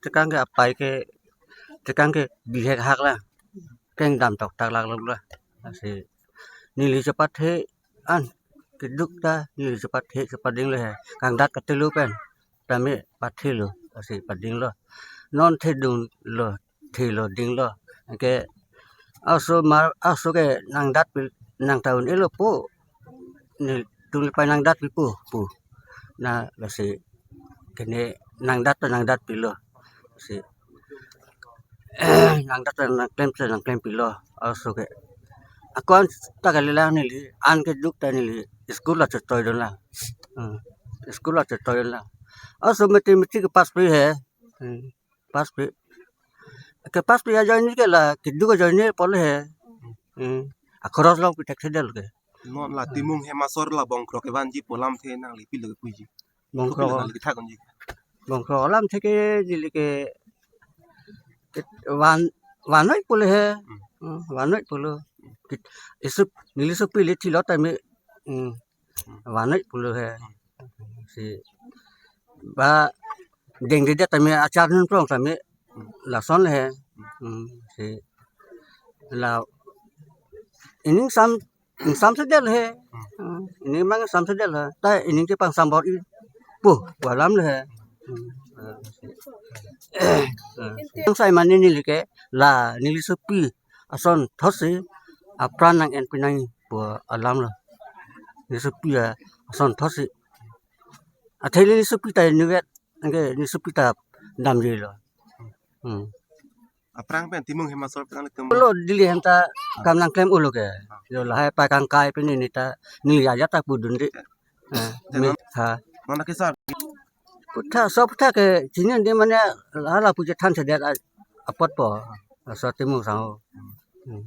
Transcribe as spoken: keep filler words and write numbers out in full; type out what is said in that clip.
tekang ke apai ke, tekang ke bihek hak la, kengdam toktak lak lak la. Lasi neli chepathe an keduk ta neli chepathe chepadinglo he. Kangdat katelo pen tame pathelo, lasi padinglo. Non thedunglo, thelo dinglo. Anke aso mar, aso ke nangdat pi, nang ta un-elo pu. Netum le pai nangdat pi pu pu. Na lasi kene nangdat ta nangdat pilo. Lasi nangdat ta nangklem ta nangklem pilo. Aso ke. Ako-an ta kalilang neli, an keduk ta neli school la chotoi dunlang. Hmm. School la chotoi dunlang. Aso mathematics ke pass pi he. Hmm. Pass pi. Ke pass pi ajoine ke la keduk ajoine pulo he. Hmm. Akhoros long pi thekthedetlo ke. Non la Timung Hema Sor la Bongkrok kevanji pu alamthe nangli pilo ke puji. Bongkrok. Pilo nangli kethak unji. Bongkrok alamthe ke neli ke, ke van, vannoi pulo he. Hmm. Hmm, vannoi pulo. Kit-, isup, neli sopi le thilo tame. Hmm. Vannoi pulo he. Lasi ba dengdedet tame achar nunprong tame lason he. Hmm, lasi la ining sam, ining samsedet he. Hmm, ining mang samsedet he. Ta ining chepangsam bor-i pu pu alamlo he. Hmm. Angsai mane neli ke la neli sopi asonthotsi apran nang-en pinang pu alamlo. Neli sopi asonthotsi. Athe neli sopi ta inutvet, anke neli sopi ta damjilo. Hmm. Aphrang pen Timung Hema Sor pen nangtum. Lo Delhi hem ta kam nangklem-olo ke. Yo lahai pai kangkai pen neli ta, neli ajat ta pudunde. Eh, te me non, ha. Non ke sar. Puthak, so puthak ke chini de mane hala pu chethansedet a-, apotpo. Aso Timung Sangho. Hmm.